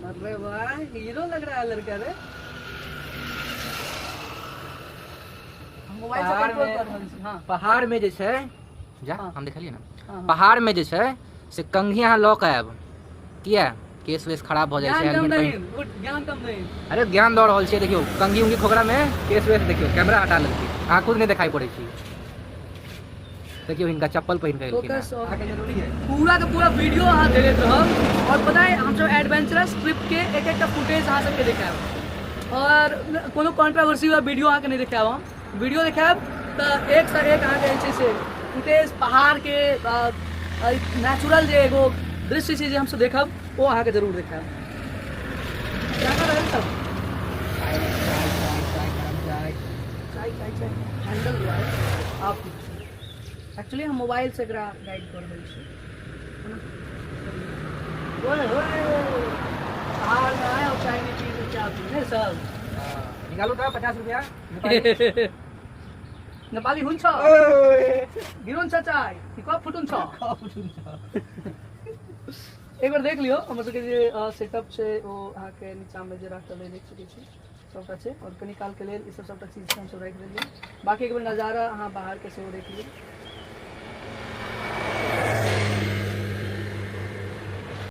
अरे वाह, हीरो लग रहा है लड़का रे। हम मोबाइल से पहाड़ कंट्रोल में- कर रहल छी। हाँ। पहाड़ में जे छै जा। हाँ। हम देखलियै ने। हाँ। पहाड़ में जे छै से कंघी अहाँ लऽ कऽ आयब, किया केस वेस खराब भऽ जाइ छै। ज्ञान कम हेलमेट नहीं पहिन उठ, ज्ञान कम नहीं। अरे, ज्ञान दऽ रहल छियै। देखियौ, कंघी उंघी खोकरा में केस वेस। देखियौ, कैमरा हटा लेलकै, अहाँ खुद नहि देखाई पड़ै छी। देखियौ, हिनका चप्पल पहिन कऽ एलखिन। फोकस हँ। ऑन। अहाँके जरूरी है। पूरा के पूरा वीडियो अहाँ देखैत रहब और पता है, हमसब एडवेंचरस ट्रिप के एक एकटा फुटेज अहाँ सबके देखायब और कोनो कॉन्ट्रोवर्सी वाला वीडियो अहाँके नहि देखायब। हम वीडियो देखायब तऽ एक सँ एक अहाँके जे छै से फुटेज, पहाड़के नेचुरल जे एगो दृश्य छै जे हमसब देखब, ओ अहाँके जरूर देखायब। क्या कर रहल सब? चाय, चाय, गरम चाय। चाय, चाय, चाय। हैंडल दुआरे आप एक्चुअली हम मोबाइल से एकरा गाइड कर रहल छी, है ना? ओए ओए, पहाड़ में आए और चाय नहीं पी तो क्या पी नहीं सब। निकालू तऽ 50 रुपया नेपाली। नेपाली हुन्छ, गिरुन्छ चाय कि कप फुटुन्छ। एक बेर देख लियौ, हमर सबके जे सेटअप छै, ओ अहाँके नीचाँमे जे राखल है, देख सकै छी, सबटा छै। और कनी कालके लेल ई सब सबटा चीज हमसब राखि देलियै। बाकी एक बेर नजारा अहाँ बाहरके सेहो देख लियौ।